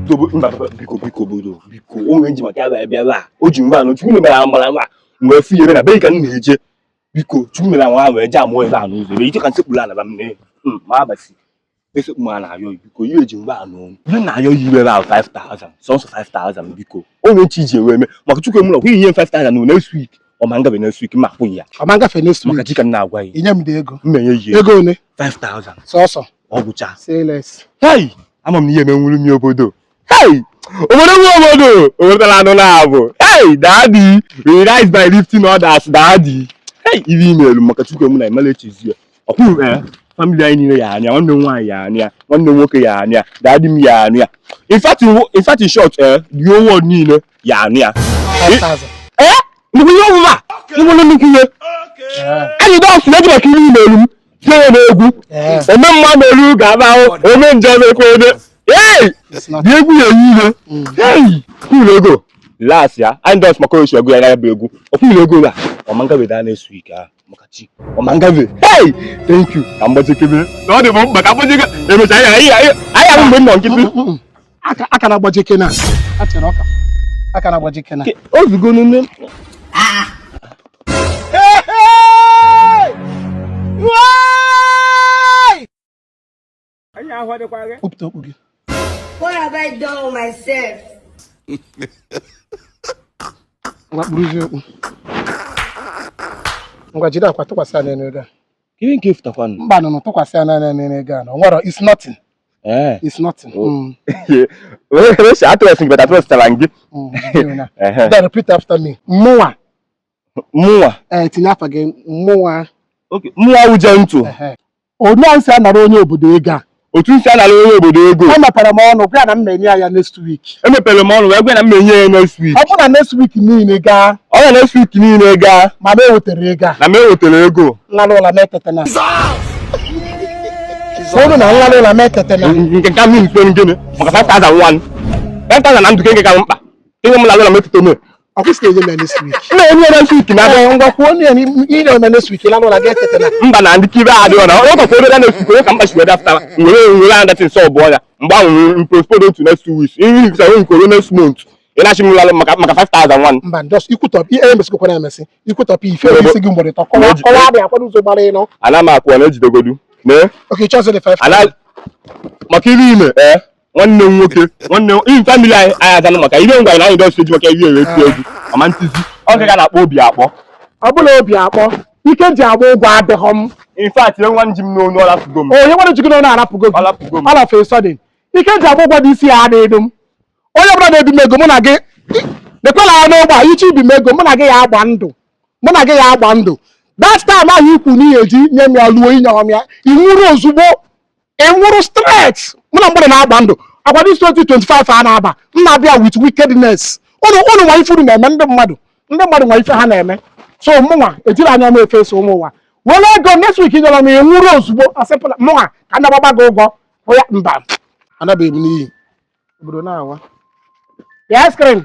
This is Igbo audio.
Mba, biko, biko, obodo, biko, o nwere nji maka ya wee bịa ebe a. O ji mgbe anụ Chukwu mere amara nwa mgbe efu ebe na be ka m na-eje. Biko, Chukwu mere nwa wee jee amụọ ebe a n'ụzọ ebe ije ka nsekpuru ala ba m na ma abasi esekpu m a na-ayọ, biko, ihe eji mgbe anụ ihe na-ayọ ya iwe ebe ahụ 5000, sọnsọ 5000, biko. O nwere nchi iji ewe eme maka Chukwu emụlọ kwa inye m 5000 na next week, ọ ma ngafe next week, ma akwụ ya. Ọ ma ngafe next maka week. Chi ka m na-agwa ya. Inye m dị ego. M na-enye ya. Ego one? 5000. Sọsọ? Ọ gwụcha. Say less. Hey, ama m na ihe emenwuru m ya, obodo. Hey, obodo nwe obodo owetara anụ na-abụ. Hey, daddy, we rise by lifting others, daddy. Hey, ihe imelu maka Chukwu emu na emela echezi ya. Ọkwụ family anyị niile ya anya, nwanne m nwaanyị ya anya, nwanne m nwoke ya anya, daddy m ya anya. In fact, in short, the whole world niile ya anya. 5000. Nnukwu ihe ọbụla, nnukwu nnukwu ihe. Anyị dọọsụ na-eji maka ihe imelu m tie ya n'egwu. Ome mma melu ga-aba ahụ, ome njọ mekwa ebe. Hey! It's not. Dị egwu ya eyi ihe. Hey! Kwuru ego. Last ya, anyị dọs maka oshi ego ya ya bụ egwu. Ọ kwuru ego a, ọma ngafe daa next week a. Maka chi. Ọma ngafe. Hey! Thank you. Ka mgbachikebe. Na ọ dị m mkpa ka mgbachike. Emecha anyị anyị anyị ahụ mgbe m nọ nkịtị. Aka na-agbaji na a chere ọka aka na-agbaji kena. Ozugo nne. Hey, hey! Why? Kpụpụta okpu gị. What have I done with myself? Ngwa, kpuruzie okpu. Ngwa, jide akwa tụkwasị ya n'elu ego a. Ihe nke fụtakwanụ. Mba, nụnụ, tụkwasị ya n'elu ego a na o nwere, it's nothing. It's nothing. Wee si atụrụsị gị bata atụrụsịtara gị. Jide ya na. Ehe. Then repeat after me. Mụnwa. Mụnwa. Ee, tinye afa gị, mụnwa. Okay. Mụnwa wuje ntụ. Ehe. Onye a nsị anara onye obodo ego a. Otu nsi anara onye obodo ego. Emepere m ọnụ gwa ya na m na-enye ya next week. Emepere m ọnụ wee gwa na m enye ya next week. Ọ bụrụ na next week niile gaa, Ọ na next week niile gaa, ma m ewetara ego a, na m ewetara ego. Nlalụ ụla m etetena. Olu na nlalụ ụla m etetena. Nke nke m mkpe gịnị maka 5001 5000 na ndụ nke ka m mkpa ihe m lalụ na metụta ome. Ọ kwụsịrị enye m ya next week. M na-enye ya next week na Ee, ngwa, kwuo ya na ị na-eme next week, lalụ ụla gị etetena. Mba, na ndị kibe adịghị na ọ kọkọ ebe next week onye ka mkpa si wee dafta nwere nwere anya nsọ ọbụọ ya mgbe ahụ m postpone to next 2 weeks ihe nsa nwere nke next month ị na-achị m lalụ maka 5001. Mba, just ikwutọpụ ihe emesikwana emesi ikwutọpụ ife isi gị mgbere tọ kọwa kọwa dị akwado ụzọ gbara ịnọ. Ana m akwụ na ejidegodu mee. Okay, chọzọ dị 5. Ana maka ihe ime ee nwanne m nwoke, nwanne m ihe family anyị anyị azanụ maka ihe ngwa na anyị dọsi eji maka ihe eti egwu ọma ntizi ọ ga na-akpọ obi akpọ. Ọ bụla obi akpọ ike ji agba ụgwọ adịghọ m. In fact, nwa nji m n'onu, ọ lapụgo m. Onye nwere jigoro na-arapụgo gị. Ọ lapụgo m. All of a sudden, ike ji agba ụgwọ dị isi ya adịghị m. Onye ọbụla na-ebi m ego, mụ na gị lekwela ya n'ụgbọ a iche ibi m ego, mụ na gị ya agba ndụ, mụ na gị ya agba ndụ. That time ahụ ikwu na ihe eji nye m ya luo inye ọm ya, ị nwụrụ ozugbo, ị nwụrụ straight. Mụ na mgbede na-agba ndụ akwa this 2025 a na-aba m na-abịa with wickedness. Ụnụ ụnụ nwa ife unu na-eme ndị mmadụ, ndị mmadụ nwa ife ha na-eme. So mụnwa ejiri anya m efe so ụmụ ụwa were ego next week nyere m, ị nwụrụ ozugbo. Asịpụla mụnwa ka ndị agbagba gị ụgwọ hụ ya. Mba, anabeghị m n'iyi obodo na-awa. Bịa, ice cream.